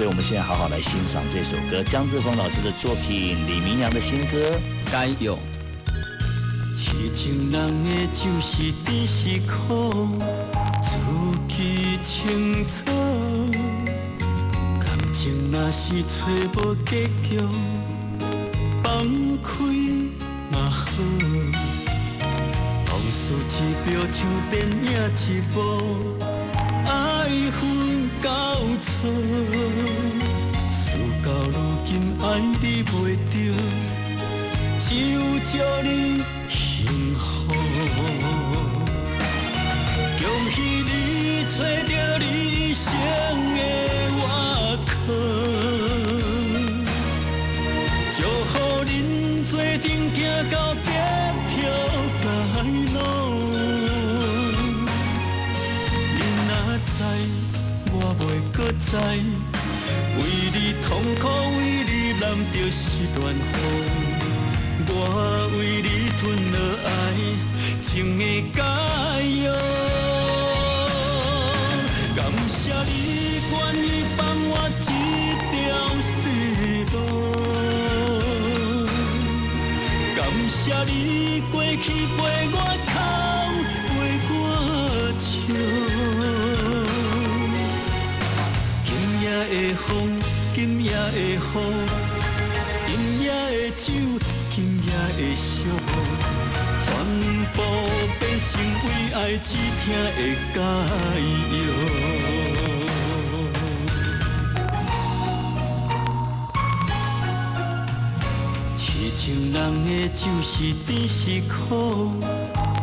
所以我們現在好好來欣賞這首歌，江志峰老師的作品，李明陽的新歌《解藥》。痴情人的酒是甜是苦，自己清楚。感情若是找無結局，放開嘛好。往事一秒像電影一幕，愛恨交錯。事到如今愛你袂著，只有祝你幸福。恭喜你揣著你一生的倚靠，祝福恁做阵行到白头偕老。你若知，我袂阁知，為你痛苦，為你淋著失戀雨，我為你吞落愛情的解藥。感謝你願意放我這條生路，感謝你過去陪我哭，陪我笑。今夜的風，今夜的雨，今夜的酒，今夜的寂，全部變成為愛止疼的解藥。痴情人的酒是甜是苦，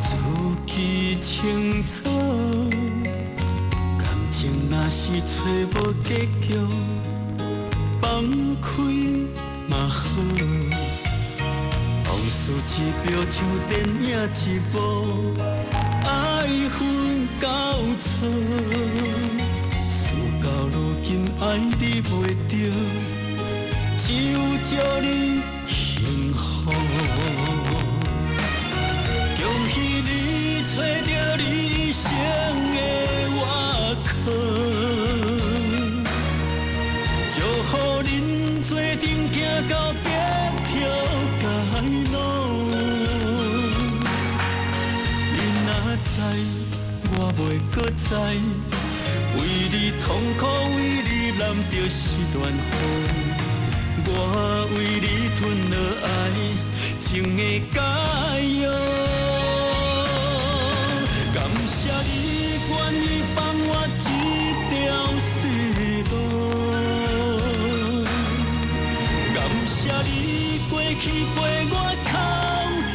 自己清楚。感情若是找無結局，放開嘛好。往事一秒像電影一幕，愛恨交錯。事到如今愛你袂著，只有祝你幸福。恭喜你揣著你一生的倚靠，祝福恁做陣行到白頭偕老。你若知，我袂閣知，為你痛苦，為你淋著失戀雨，我為你吞落愛情的解藥。感謝你願意放我這條生路，感謝你過去陪我哭，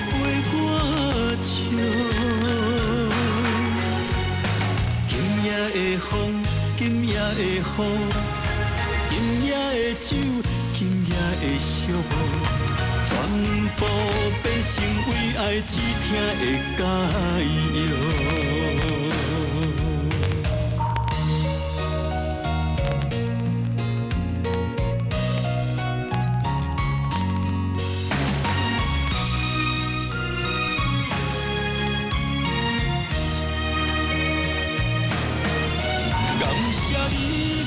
陪我笑。今夜的風，今夜的雨，今夜的酒，今夜的寂，全部變成為愛止疼的解藥。感謝你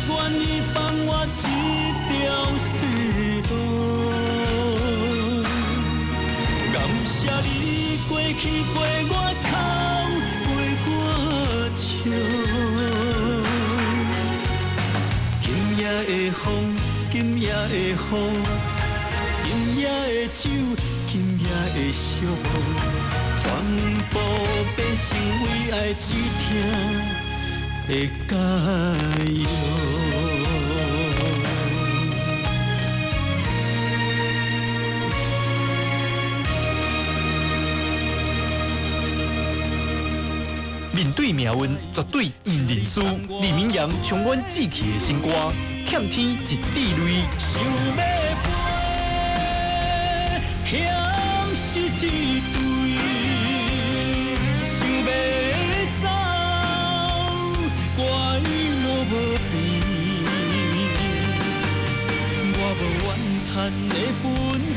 願意放我這條生路，感謝你過去陪我哭，陪我笑。今夜的風，今夜的雨，今夜的酒，今夜的寂，全部變成為愛止疼的解藥。面對命運，絕對毋認輸。李明陽充滿志氣的新歌《欠天一滴淚》。想欲飛，欠是一對；想欲走，拐路無邊。我無怨嘆的本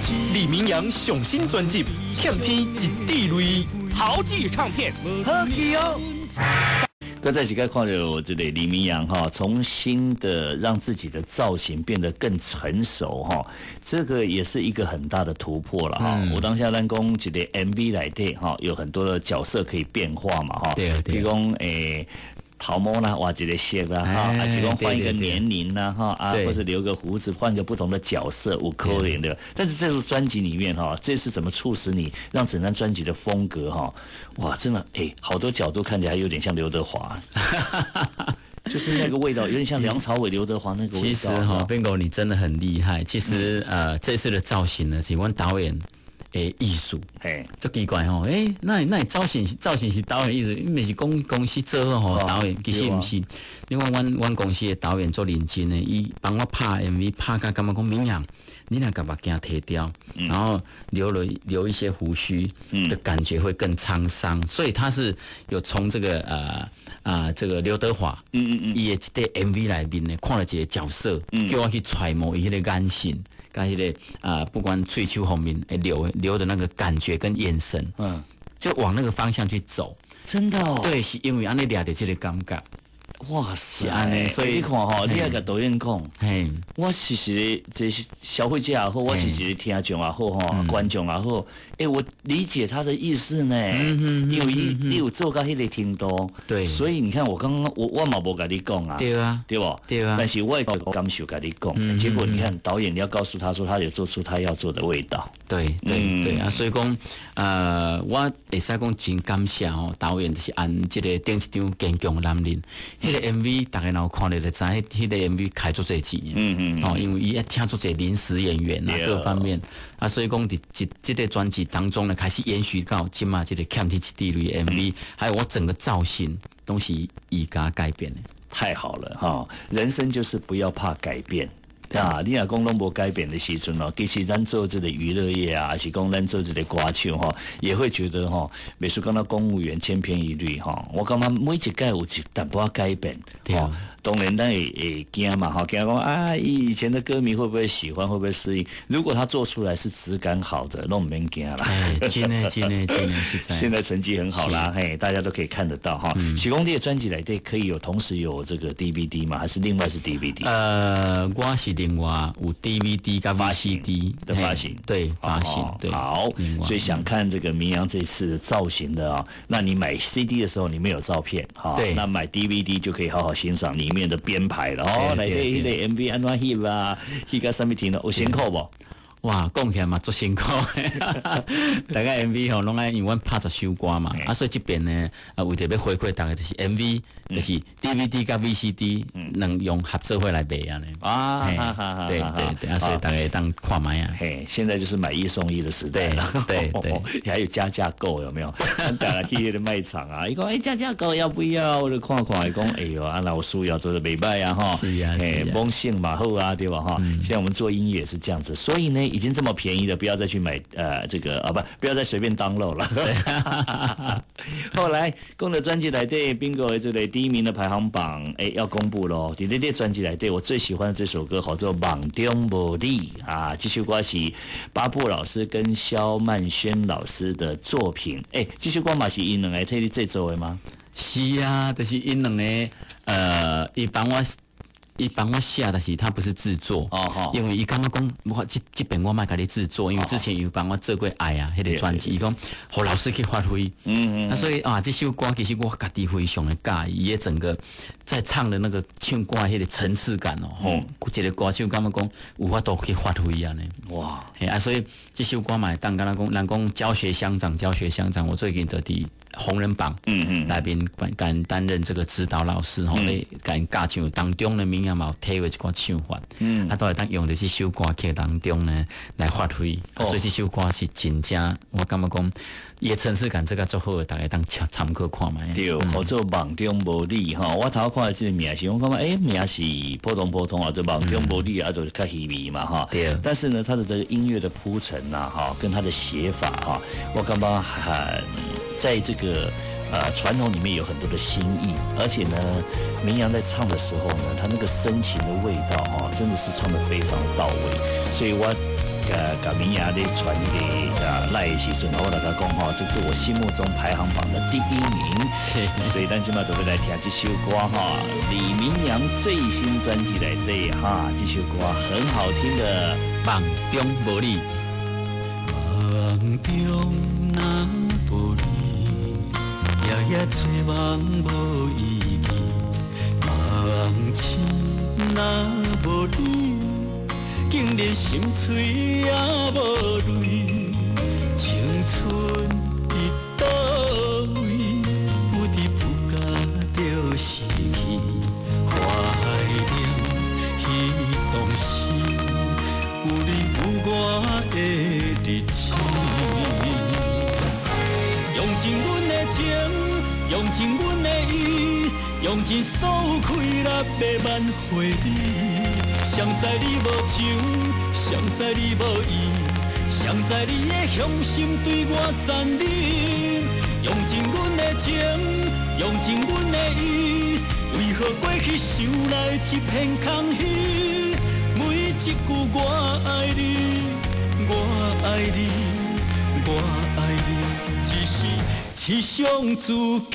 錢。李明陽上新專輯《欠天一滴淚》，豪記唱片，好記哦。閣再一擺看著這個李明揚哈，重新的讓自己的造型變得更成熟哈，這個也是一個很大的突破了哈。有當時咱講一個 MV 內底哈，有很多的角色可以變化嘛哈。比如講頭毛啦，換一個色啦，哈，還是講換一個年齡啦，哈，啊，或者留個鬍子，換個不同的角色，有可能的。但是這次專輯裡面哈，這次怎麼促使你讓整張專輯的風格哈，哇，真的哎，好多角度看起來有點像劉德華，就是那個味道，有點像梁朝偉、劉德華那個味道。其實哈，邊哥你真的很厲害。其實這次的造型呢，是阮導演的意思，足奇怪吼，那造型是導演意思，毋是講公司做好吼，導演其實毋是。你看阮公司的導演足認真的，伊幫我拍 MV 拍甲感覺講明揚，你若共目鏡提掉，然後留一些鬍鬚的感覺會更滄桑，所以他是有從這個這個劉德華，伊的這個 MV 內面呢，看著一個角色，叫我去揣摩伊彼個眼神。佮彼個啊，不管喙鬚方面，留的那個感覺跟眼神，就往那個方向去走。真的哦。對，是因為按呢掠著這個感覺。哇塞！是按呢，所以你看吼，你愛共導演講，我是一個這是消費者也好，我是一個聽眾也好吼，觀眾也好，我理解他的意思呢，因為你有做到彼個程度，所以你看我剛剛我嘛無共你講啊，對無？對啊。但是我感受共你講，結果你看導演你要告訴他說，他有做出他要做的味道。對對對啊，所以講，我會使講真感謝吼，導演就是按這個頂一張堅強的男人，彼個 MV 逐家若有看著就知，彼個 MV 開足濟錢，哦，因為伊愛請足濟臨時演員啊，各方面啊，所以講佇這這個專輯當中呢，開始延續到這馬這個欠天一滴淚 MV，還有我整個造型攏是伊共改變的。太好了哈！人生就是不要怕改變。啊，你若講攏無改變的時陣哦，其實咱做這個娛樂業啊，還是講咱做這個歌手吼，也會覺得吼，袂輸講到公務員千篇一律吼。我感覺每一屆有一淡薄仔改變，對。當然咱會驚嘛，吼，驚講啊，以前的歌迷會不會喜歡，會不會適應？如果他做出來是質感好的，攏毋免驚啦。哎，真的，真的，真的是這樣。現在成績很好啦，嘿，大家都可以看得到哈。許光烈的專輯內底可以有同時有這個 DVD 嗎？還是另外是 DVD？我是另外有 DVD 佮 VCD 的發行，對，發行，對。好，所以想看這個明揚這次造型的啊，那你買 CD 的時候你沒有照片，哈，那買 DVD 就可以好好欣賞裡面的編排了哦。內底彼個 MV 按怎翕啊，翕甲啥物程度，有辛苦無？哇，講起來嘛足辛苦，大概 MV 吼攏愛因為阮拍10首歌嘛，啊，所以這邊呢，啊，為著欲回饋大家，就是 MV，就是 DVD 佮 VCD 兩樣合做伙來賣按呢。啊，對對對，啊，所以大家會當看覓啊。嘿，現在就是買一送一的時代了，對對，還有加價購有沒有？大家去彼個賣場啊，伊講欸加價購要不要？我就看看，伊講哎喲，啊，若有需要都是袂䆀啊哈。是啊，是啊。蒙性嘛好啊，對吧哈？現在我們做音樂也是這樣子，所以呢，已經這麼便宜了，不要再去買這個啊，不要再隨便 download 了。後來講著專輯內底 Bingo 的這個第一名的排行榜，哎，要公布咯。佇這專輯內底，我最喜歡的這首歌，號做《夢中無你》啊，這首歌是巴布老師跟蕭曼軒老師的作品。哎，這首歌嘛是𪜶兩个替你製作的嗎？是啊，就是𪜶兩个，伊幫我寫，但是他不是製作，因為伊感覺講，我這邊我莫共你製作，因為之前有幫我做過愛啊，彼個專輯，伊講予老師去發揮，啊，所以啊，這首歌其實我家己非常的佮意，伊的整個在唱的那個唱歌彼個層次感哦，吼，一個歌手感覺講有法度去發揮按呢，嘿啊，所以這首歌嘛會當敢若講，人講教學相長，教學相長，我最近就佇紅人榜，內面共擔任這個指導老師吼，咧共教唱當中呢，明揚嘛有體會一寡唱法，啊，都會當用佇這首歌曲當中呢來發揮，所以這首歌是真正我感覺講，伊的層次感這個足好的，大家當參考看覓。對，號做夢中無你吼，我頭看這個名時，我感覺欸名是普通普通啊，就夢中無你啊，就是較虛微嘛哈。但是呢，他的這個音樂的鋪陳呐，哈，跟他的寫法哈，我感覺很在這個傳統裡面有很多的新意，而且呢，明揚在唱的時候呢，他那個深情的味道哈，真的是唱得非常到位，所以我共明陽咧傳彼个 LINE 的時陣，我來共講吼，這是我心目中排行榜的第一名。所以咱這擺就欲來聽這首歌哈，李明陽最新專輯內底哈，這首歌很好聽的《夢中無你》。夢中若無你，夜夜做夢無意義。夢醒若無你，竟連心碎也無淚。青春佇佗位，不知不覺就逝去。懷念彼當時，有你有我的日子。用盡阮的情，用盡阮的意，用盡所有氣力欲挽回你。誰知你無情，誰知你無意，誰知你的凶心對我殘忍。用盡阮的情，用盡阮的意，為何過去想來一片空虛？每一句我愛你，我愛你，我愛你，只是痴傷自己。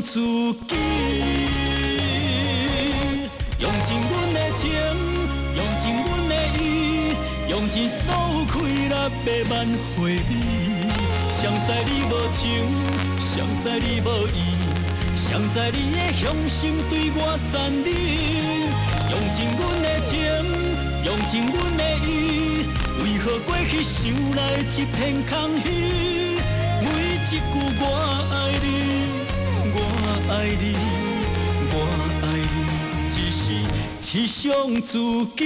自己，用盡阮的情，用盡阮的意，用盡所有氣力欲挽回你。誰知你無情，誰知你無意，誰知你的凶心對我殘忍。用盡阮的情，用盡阮的意，為何過去想來一片空虛？每一句我愛你。我愛你，我愛你，只是痴傷自己。